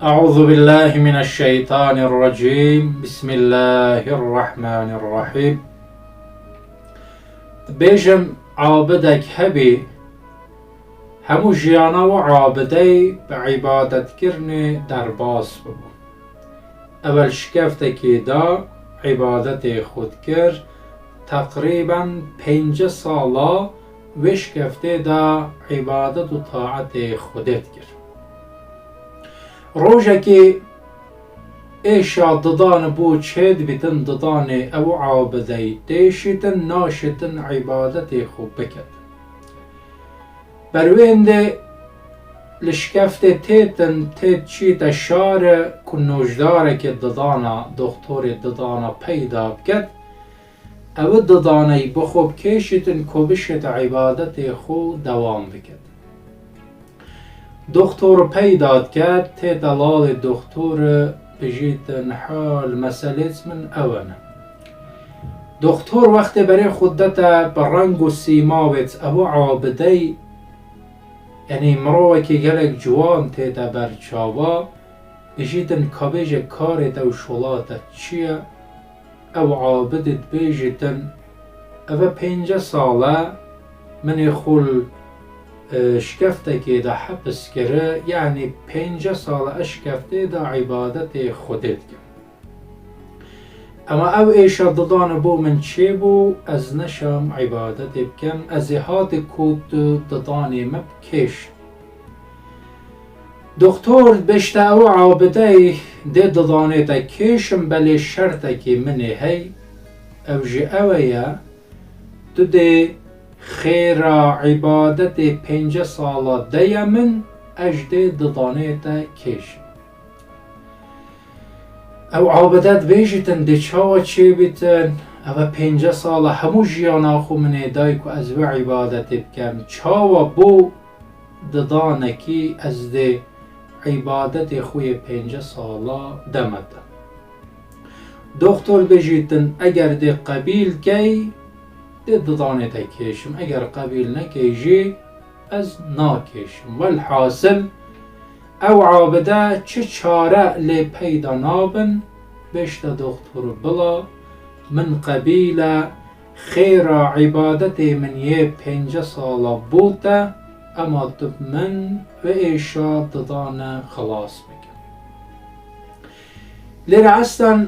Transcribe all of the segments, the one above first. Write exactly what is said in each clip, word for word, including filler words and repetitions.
أعوذ بالله من الشيطان الرجيم. بسم الله الرحمن الرحيم. Dibêjim, abidek hebî, hemû jiyana wî abideyî bi îbadetkirinê derbas bibû. Ew li şikeftekê de îbadetê xwe dikir, teqrîben pêncî sala wê şikeftê de îbadet û taetê Xwedê dikir. Rojekê êşa didan bû çêdibîtin, didanê ew abideyî têşîtin, naşitin îbadetê xwe biket. Berwêndê li şikeftê têtin, têt çîte şare ku nojdarekê didana, doxtorê didana peyda biket, ew didaneyî bi xwe bikêşîtin ku bişêt îbadetê xwe dewam biket. Doxtor peyda diket, tête lalê doxtor, bijîtin hal meselêt min ew e ne. Doxtor wextê berê xwe dete bi reng û sîmawêt ew abideyî, yanî mirovekî gelek ciwan tête ber çava, bijîtin ka bêje karê te û şola te çi ye? Ew abidî dibêjîtin, ev e pêncî sal e min ê xwe li, e, şikeftekê de hepis kiri, yanî pêncî sal e ez şikeftê de îbadetê Xwedê dikim. Ema ew êşa didan bo min çêbû, ez neşam îbadetê bikim, ez ê hatî ku tu didanê min bikêş. Doxtor dibêjte ew abideyî dê didanê te kêşim, belê şertekî min ê hey, ew jî ew e ye, tu dê xêra îbadetê pêncî sala de ye min, ez dê didanê te kêşim. Ew abide dibêjîtin, dê çawa çêbîtin? Ev e pêncî sala hemû jiyana xwe min ê day ku ez wê îbadetê bikem. Çawa bo didanekî ez dê îbadetê xwe yê pêncî sala demete? Doxtor bêjîtin, eger dê qebîl key, dê didanê te kêşim. Eger qebîl nekey jî, ez nakêşim. Welhasil, ew abide çi çare lê peyda nabin, bêjte doxtor, bila, min qebîl e, xêra îbadetê min yê pêncî sala bo te, ema tu min wê êşa didane xilas bike. Lêre eslen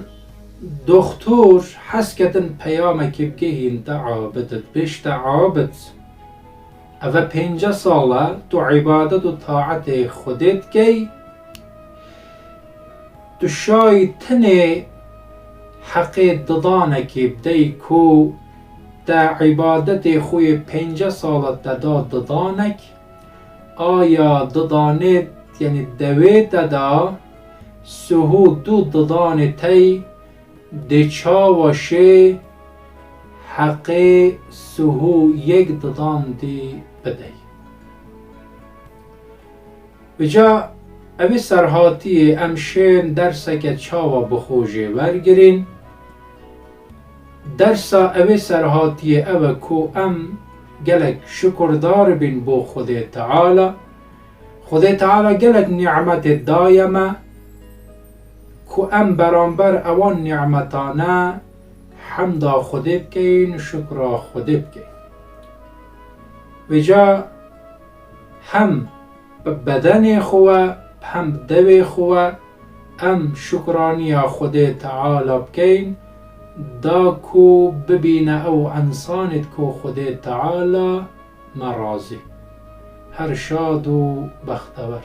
doxtor hez ketin peyamekê bigihînte abid, dibêjte abid, ev e pêncî sal e tu îbadet û taetê Xwedê dikey, tu şayî tenê heqê didanekê bidey ku te îbadetê xwe yê pêncî sala te da didanek, aya didanê, yanî dewê te da, sihû du didanê tey dê çawa şê heqê sihû yek didan dî bidey. Vêca evê serhatiyê em şên derseke çawa bi xwe jê wergirîn. Dersa evê serhatiyê ev e ku em gelek şukurdar bîn bo Xwedê Teala. Xwedê Teala gelek nîmetê daye me ku em beramber ewan nîmetane hemda Xwedê bikeyn, şukra Xwedê bikeyn. Vêca hem bi bedenê xwe, hem bi devê xwe em şukraniya Xwedê Teala bikeyn, da ku bibîne ew ensanêt ku Xwedê Teala me razî. Her şad û bextewer.